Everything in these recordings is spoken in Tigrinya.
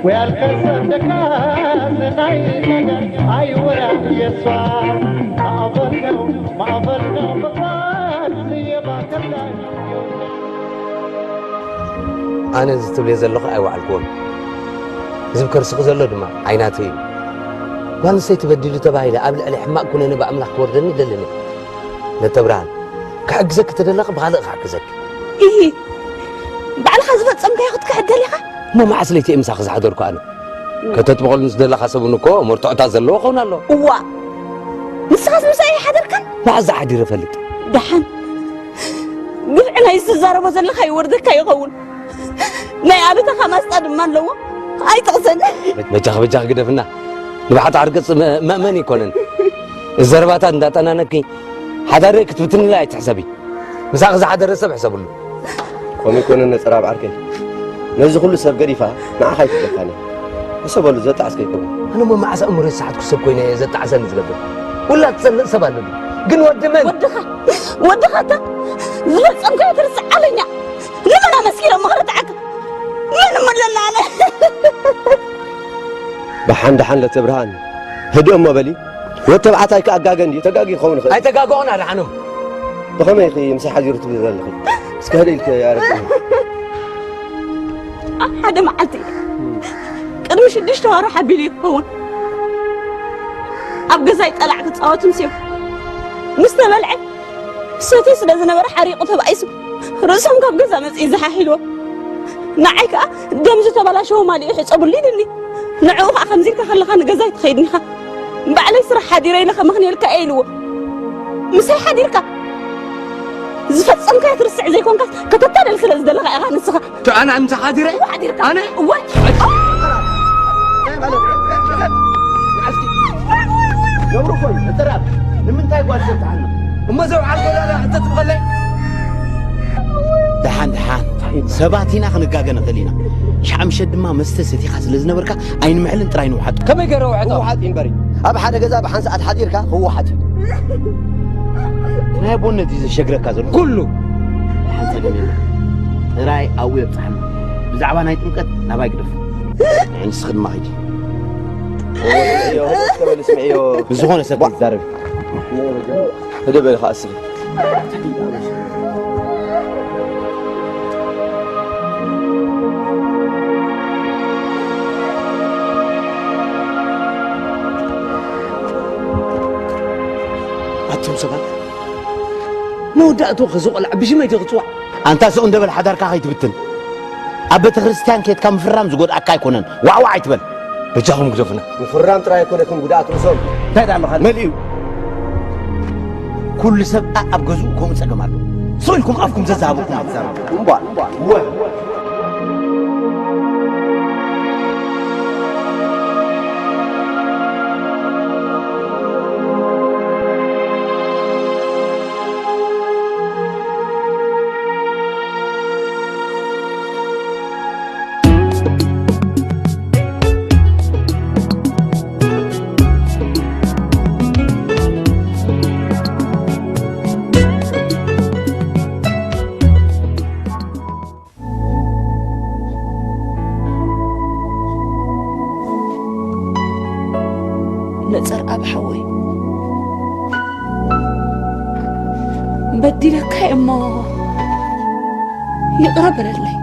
ወያልከሰደካ ናይ ነገር ኣይወራ የሷ ማዕበል ነው ማዕበል ነው ፍቅሯን የባከላ ኣነ እዚ ትብልዮ ዘለኹ ኣይወዓልክዎን። እዚ ብከርስኺ ዘሎ ድማ ኣይናተይ እዩ። ጓል ኣንስተይቲ በዲሉ ተባሂለ ኣብ ልዕሊ ሕማቕ ኩነኔ ብኣምላኽ ክወርደኒ ይደልን እየ። ነተብርሃን፣ ክሕግዘኪ ተደለኺ ብኻልእ ክሕግዘኪ። ኢሂ፣ ባዕልኻ ዝፈጸምካዮ ክትክሕድ ደሊኻ? እሞ መዓስ ለይቲ እየ ምሳኺ ዝሓደርኩ ኣነ? ከተጥብቐሉ ምስ ደለኻ ሰብን እኮ መርትዖታት ዘለዎ ክኸውን ኣለዎ። እዋእ፣ ንስኻስ ምሳይ ኣይሓደርካን? መዓስ ዝሓዲረ እፈልጥ? ደሓን ግፍዒ ናይ ዝትዛረቦ ዘለኻ ይወርደካ ይኸውን። ናይ ኣበታኻ ማስጣ ድማ ኣለዎ። ኣይትቕሰን። በጃኺ በጃኺ ግደፍና። ንባሕቲ ዓርገጽ መእመን ይኮነን። ዘረባታት እንዳጠናነኪ ሓዳረ ክትብትንላ ኣይትሕሰቢ። ምሳኺ ዝሓደረ ሰብ ሕሰብሉ። ከምኡ ይኮነን ነጸራብ ዓርከይ። ነዚ ኩሉ ሰብ ገዲፋ ንዓኻ ኣይትደፋን እያ። ሕሰበሉ ዘጣዕስ ከይከውን። ኣነ እሞ መዓስ ኣእምሮይ ዝሰሓትኩ ሰብ ኮይነ እየ ዘጣዕሰኒ ዝገብር? ውላድ ትጸልእ ሰብ ኣሎ ድዩ? ግን ወዲ መን? ወድኻ ወድኻ እታ ዝፈጸምካዮ ትርስዕ ኣለኛ ንመን ኣመስኪረ ምኽርትዓካ? መን እሞ ኣለና ኣነ? ብሓን ደሓን ለተብርሃን ህድእ እሞ በሊ። ወድ ተባዕታይ ክኣጋገ እንድዩ ተጋጊ ክኸውን ይኽእል። ኣይተጋግኦን ኣድሓኖም። ብኸመይ ኢኺ ምሳይ ሓዲሩ ትብሊ ዘለኺ? እስከ ህድእ ኢልኪ ኣረድእኒ። ኣብ ሓደ መዓልቲ ቅድሚ ሽዱሽተ ዋርሕ ኣቢሉ ይኸውን ኣብ ገዛይ ጠላዕ ክጻወት ምስዮ ምስ ተበልዐ ሰትዩ ስለ ዝነበረ ሓሪቑ ተባኢሱ ርእሶም ካብ ገዛ መጺኡ ዝሓሒልዎ ንዓይ ከኣ ደም ዝተበላሸወ ማሊኡ ሕጸብሉ ኢሉኒ ንዕኡ ከኣ ከምዚ ኢልካ ከለኻ ንገዛይ ትኸይድኒ ኢኻ ባዕለይ ስራሕ ሓዲረ ኢለ ከመኽንየልካ እየ ኢልዎ ምሳይ ሓዲርካ ዝፈጸምካዮ ትርስዕ ዘይኮንካስ ከተታለል ስለ ዝደለኻ ኢኻ ንስኻ ኣነ ኣምሳ ሓዲረ ሓዲርካ ኣነ እወ ገብሩ እኮ እዩ እጥራብ ንምንታይ ጓል ሰብ ትሓና እሞ ዘውዓል ጎዳና እንተ ትብቐለይ ደሓን ደሓን ሰባት ኢና ክንጋገ ንኽእል ኢና ሻዕ ምሸት ድማ መስተ ሰቲኻ ስለ ዝነበርካ ኣይንምሕልን ጥራይ ንውሓጡ ከመይ ገይረ ውሕጦ ውሓጥ ይንበሪ ኣብ ሓደ ገዛ ብሓን ሰዓት ሓዲርካ ክወሓጥ እዩ ናይ ኣቦነት እዩ ዘሸግረካ ዘሎ ኩሉ ሓንሳብ የለን ጥራይ ኣብኡ የብፅሓና ብዛዕባ ናይ ጥምቀት ናባይ ግደፉ ንስኺ ድማ ኸይዲ ብዝኾነ ሰብ ትዛረብ ህደ በልኻ እስኺ ኣቱም ሰባት መወዳእትኡ ከዚ ቆልዓ ብሽመይ ድዩ ክፅዋዕ ኣንታ ስቕ እንደበል ሓዳርካ ከይትብትን ኣብ ቤተ ክርስትያን ኬድካ ምፍራም ዝጎድኣካ ኣይኮነን ዋዕዋዕ ኣይትበል በጃኹም ግደፉና ምፍራም ጥራይ ኣይኮነትን ጉድኣት ርእሶም እንታይ ደኣ ኣለኻ መሊኡ ኩሉ ሰብ ኣብ ገዝኡ ከምኡ ጸገም ኣሎ ስቕ ኢልኩም ኣፍኩም ዘዛሃበኩም ኣትዛረቡ እምቧል ነጸር ኣብ ሓወይ በዲለካ እሞ ይቕረ በለለይ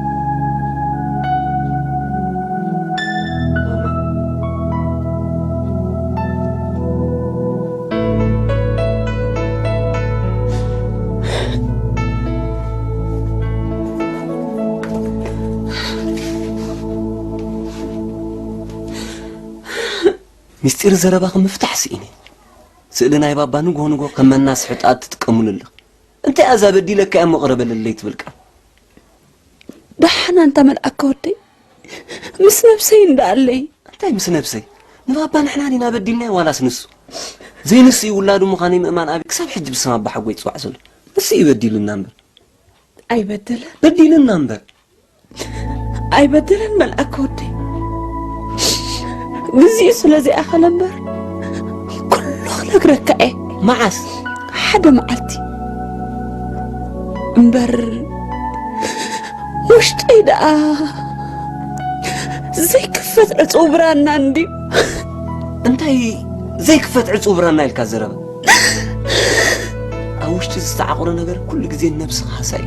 ሚስጢር ዘረባኺ ምፍታሕ ስኢነ። ስእሊ ናይ ባባ ንግሆ ንግሆ ከም መናስሒ ጣት ትጥቀምሉ ኣለኺ። እንታይ እዛ በዲለካ እያ እሞ ቅረ በለለይ ትብል ቃል? ደሓን ኣንታ መልኣከ ወደይ ምስ ነብሰይ እንዳኣለይ። እንታይ ምስ ነብሰይ? ንባባ ንሕና ዲና በዲልናዮ ዋላስ ንሱ? ዘይንሱ እዩ ውላዱ ምዃነይ ምእማን ኣበይ ክሳብ ሕጂ ብስም ኣባ ሓጎይ ይፅዋዕ ዘሎ። ንሱ እዩ በዲሉና እምበር። ኣይበደለን። በዲሉና እምበር። ኣይበደለን መልኣከ ወደይ። ግዚኡ ስለ ዘይኣኸለ እምበር ኩሉ ክነግረካ እየ። መዓስ? ሓደ መዓልቲ እምበር ውሽጠይ ደኣ ዘይክፈት ዕጹው ብራና እንድዩ። እንታይ ዘይክፈት ዕጹው ብራና ኢልካ ዘረባ? ኣብ ውሽጢ ዝተዓቑረ ነገር ኩሉ ግዜ ነብስኻ ሃሳይ።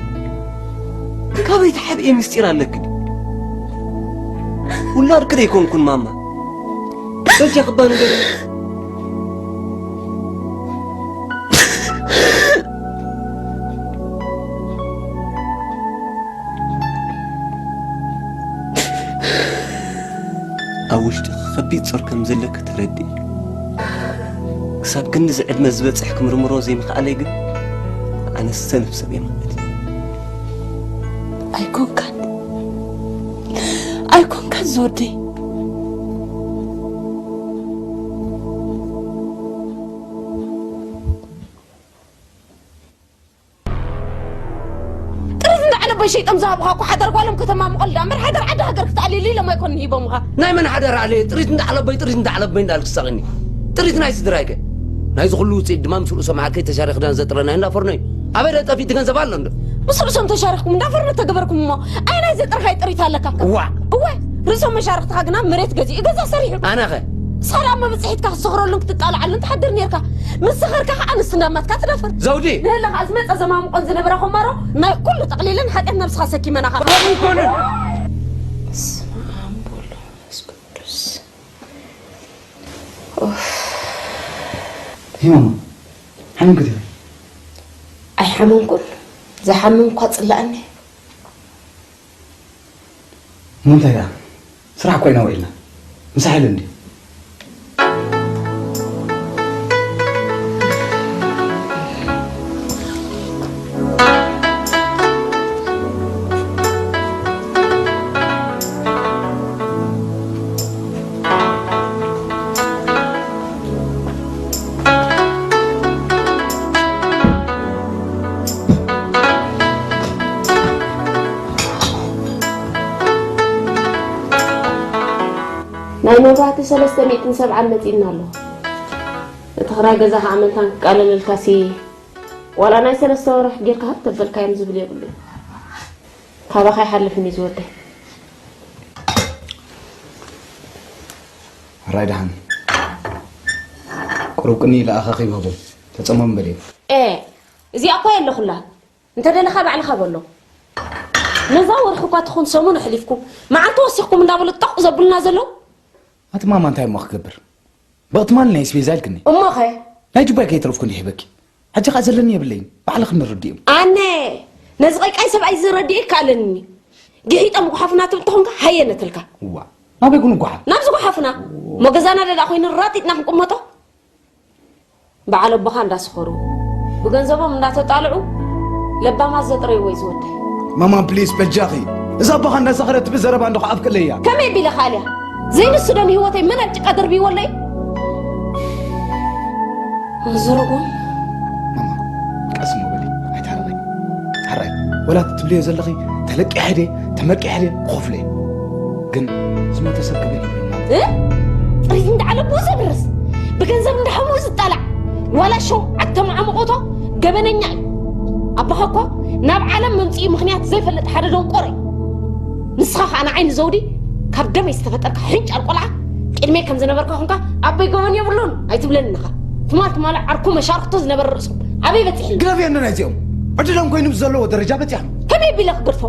ካበይ ተሓብኤ ምስጢር ኣለኪ? ውላድኪ ዶ ኣይኮንኩን ማማ? በጃ ክባ ነገር ኣብ ውሽጢ ከቢድ ጾር ከም ዘለኪ ተረዲእ። ክሳብ ክንድዚ ዕድመ ዝበጽሕ ክምርምሮ ዘይምኽኣለይ ግን ኣነ ሰነፍ ሰብ እየ ማለት እዩ። ኣይኮንካን፣ ኣይኮንካን ዝወደይ። ጥሪት እንዳዓለቦይ ሸይጦም ዝሃቡኻ እኮ ሓዳር ጓሎም ከተማምቖልዳ እምበር ሓዳር ዓዲ ሃገር ክትኣልየሉ ኢሎም ኣይኮኑን ሂቦምኻ። ናይ መን ሓዳር ኣልየ? ጥሪት እንዳዓለቦይ፣ ጥሪት እንዳዓለቦይ እንዳልክ ትሳቕኒ። ጥሪት ናይ ስድራይከ? ናይዚ ኩሉ ውፅኢት ድማ ምስ ርእሶም ዓርከይ ተሻሪ ክዳን ዘጥረናዮ እንዳፈርኖ እዩ። ኣበይ ደጠፊ እቲ ገንዘብ ኣሎ እንዶ? ምስ ርእሶም ተሻሪኽኩም እንዳፈርኖ ተገበርኩም እሞ ኣይ ናይ ዘጥርኻይ ጥሪት ኣለካ? ዋዕ! እወ፣ ርእሶም መሻርኽትኻ ግና መሬት ገዚኡ ገዛ ሰሪሑ። ኣነኸ? ንስኻ ደኣ መብጽሒትካ ክትሰኽረሉን ክትጣልዓሉን ትሓድር ኔርካ። ምስ ሰኸርካ ኸኣ ንስና ማትካ ትደፍር። ዘውዲ! ንህላ ኸኣ ዝመጸ ዘማምቆን ዝነበረ ኾማሮ ናይ ኩሉ ጠቕሊለን ሓጢኣት ነብስኻ ሰኪመናኻ። ብኸምኡ ይኮንን። በስመ ኣብ ወወልድ ወመንፈስ ቅዱስ። ኡፍ። ሂሞማ፣ ሓሚምኪ ዲኺ? ኣይሓመምኩን። ዝሓመምኳ ጽላእኒ። ንምንታይ ደኣ? ስራሕ እኮ ኢና ውዒልና። ምሳሕ ኢሉ እንድዩ። ናይ መብራህቲ ሰለስተ ሚእትን ሰብዓን መጺእና ኣሎ። እቲ ክራይ ገዛ ኸዓ መንታን ክቃለለልካሲ ዋላ ናይ ሰለስተ ወርሒ ጌርካ ሃብ ተበልካዮም ዝብል የብሉን። ካባኻ ኣይሓልፍን እዩ ዝወደይ። ሕራይ ደሓን። ቁሩብ ቅኒ ኢለ ኣኻኺ ይብህቦ። ተጸሞም በልዮ። ኤ፣ እዚኣ እኮ የለኹላን። እንተ ደለኻ ባዕልኻ በሎ። ነዛ ወርሒ እኳ ትኹን ሰሙን ኣሕሊፍኩም፣ መዓልቲ ወሲኽኩም እንዳበሉ ጠቕ ዘብሉና ዘለዉ። ኣቲ ማማ እንታይ እሞ ክገብር? ብቕትማል ናይ ስቤዛ ኢልክኒ። እሞኸ? ናይ ጅባይ ከይተረፍኩ እንዲሕ ሂበኪ። ሕጂ ኸኣ ዘለኒ የብለይን። ባዕልኽኒ ርድእዮም። ኣነ፣ ነዚ ቀይቃይ ሰብኣይ ዝረድእ ይከኣለኒ። ግሒጦም ጓሓፍና ትብል ተኾንካ ሃየ ነትልካ። እዋ፣ ናበይ ኩን ጓሓፍ? ናብዚ ጓሓፍና። እሞ ገዛና ደዳ ኮይኑ ራጢጥና ክንቅመጦ? በዓል ኣቦኻ እንዳስኸሩ፣ ብገንዘቦም እንዳተጣልዑ፣ ለባማት ዘጥረይዎ እዩ ዝወደይ። ማማ፣ ፕሊስ፣ በጃኺ። እዛ ኣቦኻ እንዳሰኸረት ትብል ዘረባ እንዶ ኸዓ ኣብቅለያ። ከመይ ቢለ ክኣልያ? ዘይንሱ ዶ ንህይወተይ መን ኣብ ጭቃ ደርቢዎ ኣሎ እዩ? ዝርጉም። ማማ፣ ቀስ እሞ በሊ፣ ኣይትሃርቂ። ሕራይ፣ ወላ ትብልዮ ዘለኺ ተለቂሐ ድየ፣ ተመቂሐ ድየ፣ ክኸፍሎ እየ። ግን ዝሞተ ሰብ ክብል ይብሉና። እ? ጥሪት እንዳዓለቦ ዘብርስ፣ ብገንዘብ እንዳሃቡ ዝጣላዕ፣ ዋላ ሸውዓተ መዓሙቖቶ ገበነኛ እዩ። ኣቦኻ እኮ ናብ ዓለም መምጽኢ ምኽንያት ዘይፈልጥ ሓደ ደንቆሮ እዩ። ንስኻ ኸኣ ንዓይ ንዘውዲ ካብ ደመይ ዝተፈጠርካ ሕንጫል ቆልዓ፣ ቅድመይ ከም ዝነበርካ ኹንካ ኣቦይ ገበን የብሉን ኣይትብለኒ ኢኻ። ትማል ትማል ዓርኩ መሻርኽቱ ዝነበረ ርእሶም ኣበይ በጺሑ? ግረፍየኒ ናይዚኦም። ዕድሎም ኮይኑ ብዘለዎ ደረጃ በጺሖም። ከመይ ቢለ ክገድፎ?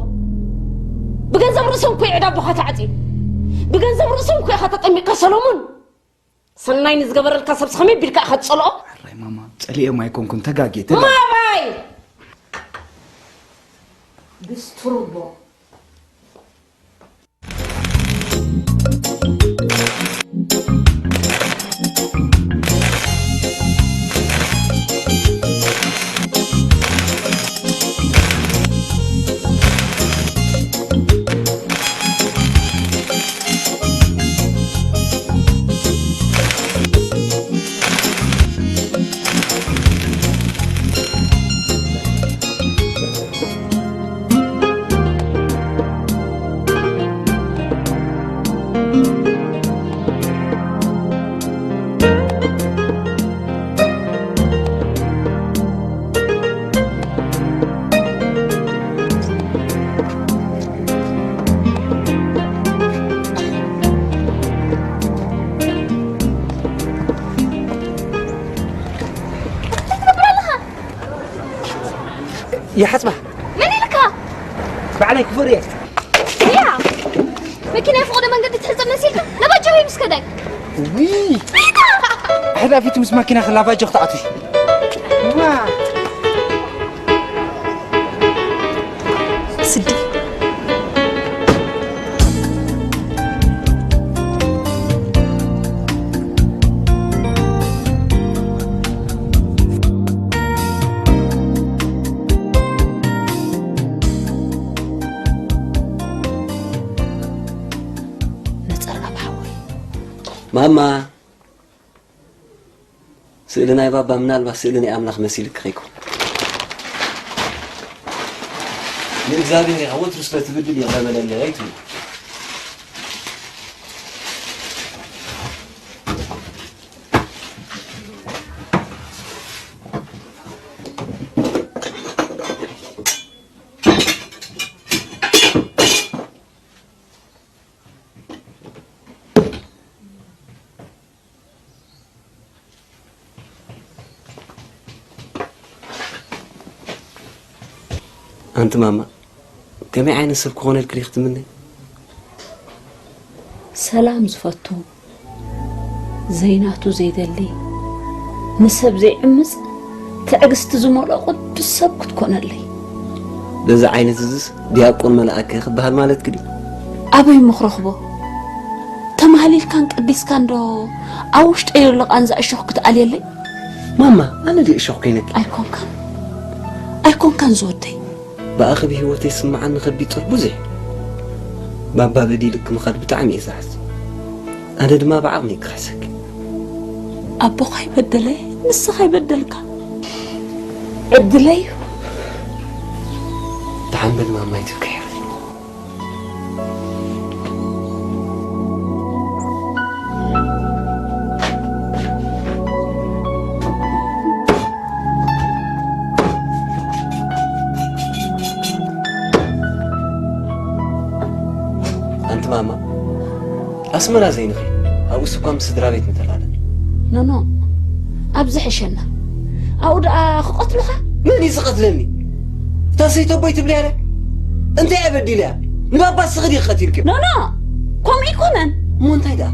ብገንዘብ ርእሶም እኮ እዩ ዕዳ ኣቦኻ ተዓጽዩ። ብገንዘብ ርእሶም እኮ ኢኻ ተጠሚቕካ ሰሎሞን። ሰናይ ንዝገበረልካ ሰብስ ከመይ ቢልካ ኢኻ ትጸልኦ? ሕራይ ማማ፣ ጸሊኦም ኣይኮንኩን፣ ተጋግየ፣ ተጋ- ማባይ! ብስትሩቦ። ይሓጽባ። መን ኢልካ? ባዕለይ ክፉእ እየ። ያ፣ መኪና ይፈቕዶ መንገዲ ትሕጸብ መሲልካ? ነባጃዊ ምስ ከዳይ። ውይ! ኣሕዳፊቱ ምስ ማኪና ክላባጆ ክትኣትዊ። ዋ! ስዲ። ነጸርካ ብሓወይ። ማማ፣ ስእሊ ናይ ባባ ምናልባት ስእሊ ናይ ኣምላኽ መሲልክ ከይኮን። ንእግዚኣብሔር ኢኻ ወትሩ ስለ ትብድል ይቕረ በለለይ ኣይትብሉ። ኣንቲ ማማ፣ ከመይ ዓይነት ሰብ ክኾነልኪ ዲኺ ትምነይ? ሰላም ዝፈቱ፣ ዘይናቱ ዘይደሊ፣ ንሰብ ዘይዕምጽ፣ ትዕግስቲ ዝመልኦ ቅዱስ ሰብ ክትኮነለይ። በዚ ዓይነት እዝስ ዲያቆን መልኣከ ክበሃል ማለትኪ ድዩ? ኣበይ እሞ ክረኽቦ? ተማህሊልካን ቀዲስካን ዶ ኣብ ውሽጠይ ዘሎ ቃንዛ እሾኽ ክትኣልየለይ? ማማ፣ ኣነ ድየ እሾኽ ኮይነኪ? ኣይኮንካን፣ ኣይኮንካን ዝወደይ። ብኣኺ ብህይወተይ ዝስምዓኒ ከቢድ ጾር ብዙሕ። ባባ በዲሉኪ ምኻድ ብጣዕሚ እየ ዝሓዝን። ኣነ ድማ ብዓቕመይ ክኽሕሰኪ። ኣቦኻ ኣይበደለ፣ ንስኻ ኣይበደልካ። ዕድለይ እዩ። ደሓን በሊ ማማ ኣይትብክሒ። ኣንቲ ማማ፣ ኣስመራ ዘይንኸይድ፣ ኣብኡስ እኳ ምስ ስድራ ቤት ምተላለ። ኖኖ፣ ኣብዚ ሕሸና። ኣብኡ ደኣ ክቐትሉኻ? መን እዩ ዝቐትለኒ? እታ ሰይተቦይ ትብልያ ዶ? እንታይ እያ በዲለያ? ንባባ እስኺ ዲኺ ቀቲልክዮ? ኖኖ፣ ከምኡ ኣይኮነን። እሞ እንታይ ደኣ?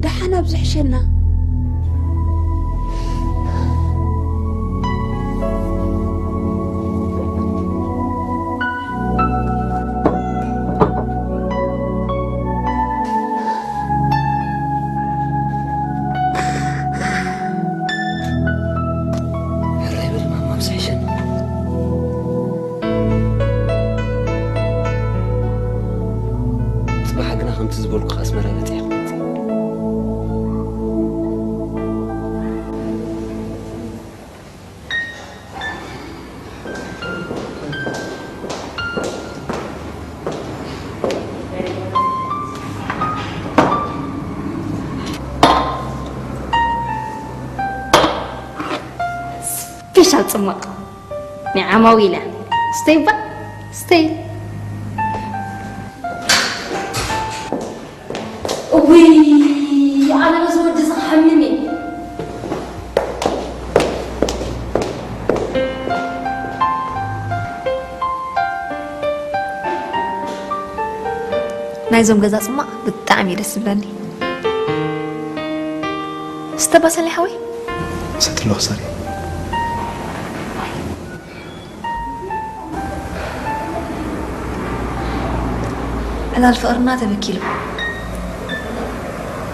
ደሓን ኣብዚ ሕሸና። ሕራይ በል ማማ፣ ምሳይ ሸን። ጽባሕ ግና ከምቲ ዝበልኩ ኣስመራ በጺሐ ክመጽእ። ስፔሻል ጽማቕ ናይ ዓማዊል እያ። ስተይ እባ፣ ስተይ። እውይ፣ ኣነ በዚ ወዲ እዚ ክሓምም እየ። ናይዞም ገዛ ጽማቕ ብጣዕሚ እዩ ደስ ዝብለኒ። ስተ ባሰለይ ሓወይ። ሰትለኹ ሰሪ። ዕላል ፍቕርና ተበኪሉ።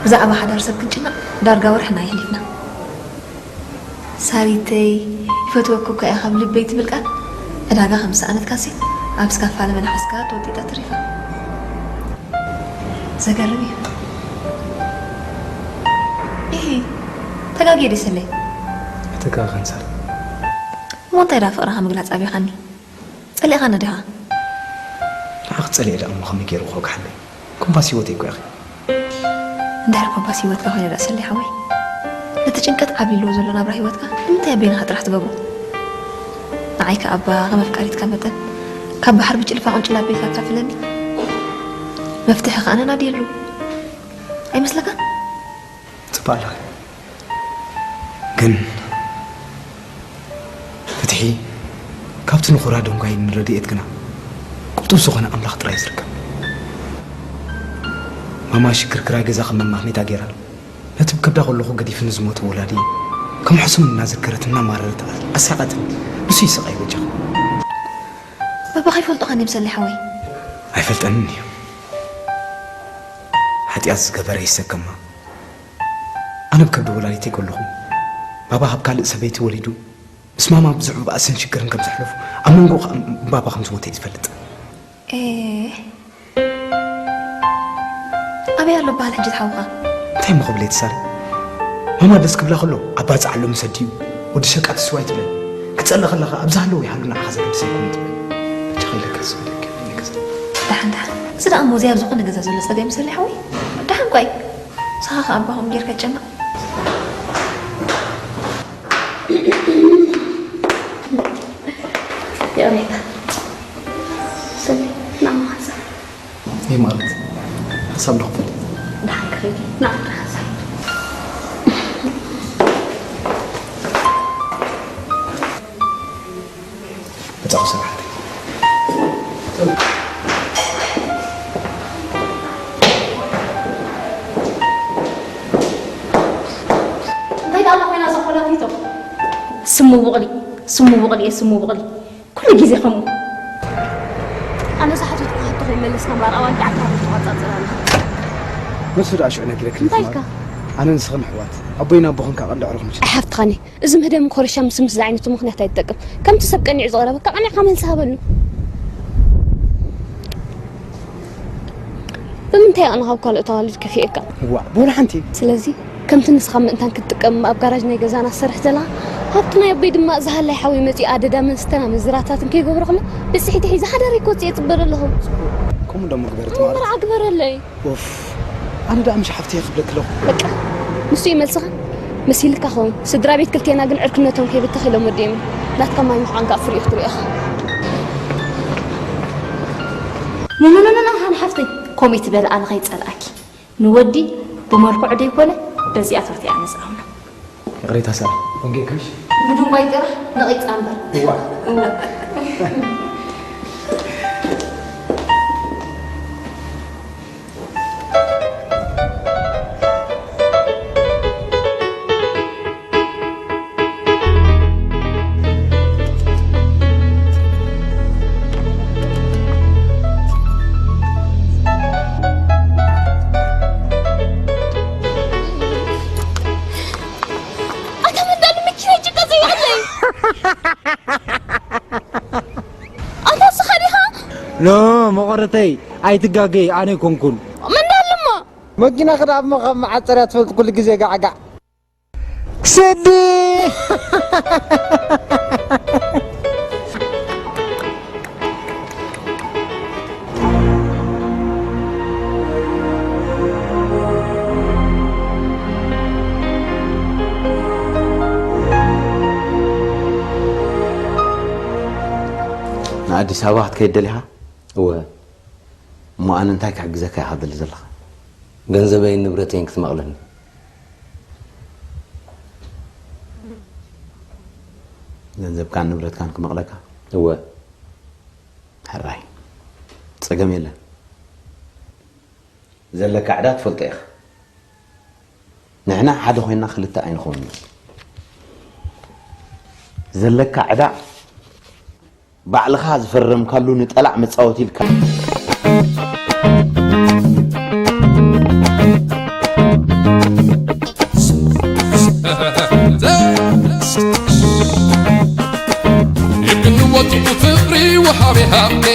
ብዛዕባ ሓዳር ሰብ ክንጭነቕ ዳርጋ ወርሕና የሕሊፍና። ሳሪተይ፣ ይፈትወኪ እኳ እየ ካብ ልበይ ትብል ቃል ዕዳጋ ከም ዝሰኣነትካሲ ኣብ ስካፋለ መልሓስካ ተወጢጣ ተሪፋ። ዘገርም እዩ። ኢሂ፣ ተጋግየ ድየ ሰለይ? ኣይተጋገን ሳሪ። እሞ እንታይ ደኣ ፍቕርኻ ምግላጽ ኣቢኻኒ? ጸሊእኻኒ ዲኻ? ንዓኺ ጸሊኤ ደኣ እሞ ከመይ ገይሩ ክወግሓለይ? ኮምፓስ ህይወተይ እኮ ኢኺ። እንድሕር ኮምፓስ ህይወትካ ኮይነ ደኣ ሰለይ ሓወይ፣ ነቲ ጭንቀት ዓብሊልዎ ዘሎ ናብራ ህይወትካ ንምንታይ ኣብ በይንኻ ጥራሕ ትገብሮ? ንዓይ ከኣ እባ ከም ኣፍቃሪትካ መጠን ካብ ባሕሪ ብጭልፋ ቅንጭል ኣቢልካ ኣካፍለኒ። መፍትሒ ከኣ ነናድየሉ። ኣይመስለካን? ጽቡቕ ኣለኺ። ግን ፍትሒ ካብቲ ንኹራ ደንጓይን ረድኤት ግና ቅጡብ ዝኾነ ኣምላኽ ጥራይ እዩ ዝርከብ። ማማ ሽክርክራ ገዛ ከም መማኽኔታ ገይራ ነቲ ብከብዳ ከለኹ ገዲፍኒ ዝሞተ ወላዲ ከም ሕሱም እናዘከረት እናማረረት ኣስሓቐትኒ። ንሱ ይስቓይ በጃኻ። ባባ ከይፈልጦ ኸን ይምሰል ሓወይ። ኣይፈልጠንን እዩ። ሓጢኣት ዝገበረ ይሰከማ። ኣነ ብከብዲ ወላዲተይ ከለኹ ባባ ካብ ካልእ ሰበይቲ ወሊዱ ምስ ማማ ብዙሕ ባእስን ሽግርን ከም ዘሕለፉ ኣብ መንጎ ኸኣ ባባ ከም ዝሞተ እዩ ዝፈልጥ። ኤ ኣበይ ኣሎ በሃል ሕጂ ሓውኻ? እንታይ እሞ ክብል እየ ተሳሪ? ማማ ደስ ክብላ ከሎ ኣብ ባጽዕ ኣሎ ምስ ኣዲኡ ወዲ ሸቃጢ ስዋ እዩ ትብለኒ። ክትጸልእ ከላ ኸኣ ኣብ ዝሃለወ ይሃሉ ንዓኻ ዘገድስ ኣይኮነን ትብለኒ። ሕጂ ከይለካ ዝብለኪ ይንገስ። ደሓን ደሓን። እዚ ደኣ እሞ እዚ ኣብ ዝኾነ ገዛ ዘሎ ጸገም ይሰሊ ሓወይ። ደሓን ቋይ። ንስኻ ኸኣ ኣባኹም ጌርካ ይጨነቕ። ይቕሬታ። ሰሊ፣ ንዓኻ ሓሳብ። ይህ ማለት ሓሳብ ዶ ክፈል? ደሓን ክኸይድ። ንዓኻ ሓሳብ። መጻኹ ስራሕ። እንታይ ደኣ ኮይና እዛ ኮላፊቶ? ስሙ ቡቕሊ፣ ስሙ ቡቕሊ እየ፣ ስሙ ቡቕሊ። ኩሉ ግዜ ከምኡ። ኣነ ዝሓተትኩ ሕቶ ከይመለስካ እምበኣር ኣዋልድ ዓድኻ ትቆጻጸር ኣለኻ። ንሱ ደኣ ሽዑ ነጊረኪ እንታይ ኢልካ? ኣነ ንስኽን ኣሕዋት፣ ኣቦይን ኣቦኽን ከኣ ቀንዲ ኣዕሩኽም ሽጣ። ኣይ ሓፍትኻኒ፣ እዚ ምህዳም ኮረሻ ምስ ምስ ዝዓይነቱ ምኽንያት ኣይትጠቅም። ከምቲ ሰብ ቀኒዑ ዝቐረበካ ቀኒዕካ መልሲ ሃበሉ። ብምንታይ ኣነ ካብ ካልኦት ኣዋልድ ከፊኤካ? እዋእ፣ ብወላ ሓንቲ። ስለዚ ከምቲ ንስኻ ምእንታን ክትጥቀም ኣብ ጋራጅ ናይ ገዛና ትሰርሕ ዘለኻ፣ ሃብቲ ናይ ኣቦይ ድማ እዚ ሃላይ ሓወይ መጺኡ ኣደዳ መስተና መዝራታትን ከይገብሮ ከሎ ብጽሒቲ ሒዘ ሓዳረይ ክወጽእ እየ ጽበ ዘለኹ። ከምኡ ደሞ ግበሪ እሞ ትማሊ። መርዓ ግበረለይ። ኡፍ፣ ኣነ ደኣ ምሽ ሓፍተይ ክብለኪ ኣለኹ። በቃ፣ ንሱ እዩ መልስኻ። መሲልካ ኸውን። ስድራ ቤት ክልቴና ግን ዕርክነቶም ከይብተኽ ኢሎም ወዲኦም እዮም። ናትካ ማይ ምዃንካ ኣብ ፍሪኡ ክትሪኦ ኢኻ። ኖ፣ ኖ፣ ኖ፣ ኖ፣ ሃኒ ሓፍተይ፣ ኮሚት በል ኣነ ከይጸልኣኪ። ንወዲ ብመልክዑ ደይኮነ በዚኣ ተርቲዓ መጽኣውና። ይቕሬታ ሳራ፣ ደንጊዕክሽ? ብድንጓይ ጥራሕ ነቒጻ እምበር። እዋ። እዋ። ኣታ መንዳሊ መኪና ጭቃ ዘይብለይ። ኣታ ንስኻ ዲኻ? ኖ፣ መቐረተይ፣ ኣይትጋገይ፣ ኣነ ኣይኮንኩን። መንዳሊ እሞ። መኪና ክዳሞ ካብ መዓጸርያ ትፈልጥ ኩሉ ግዜ ጋዕጋዕ። ስዲ። ንኣዲስ ኣበባ ክትከይድ ደሊኻ? እወ። እሞ ኣነ እንታይ ክሕግዘካ ኢኻ ትደሊ ዘለኻ? ገንዘበይን ንብረተይን ክትመቕለኒ። ገንዘብካን ንብረትካን ክመቕለካ? እወ። ሕራይ። ጸገም የለን። ዘለካ ዕዳ ትፈልጦ ኢኻ። ንሕና ሓደ ኮይንና ክልተ ኣይንኸውንን። ዘለካ ዕዳ ባዕልኻ ዝፈረምካሉ ንጠላዕ መጻወቲ ኢልካ። ይቅንወቱ ፍቅሪ ወሃቢ ሃብቴ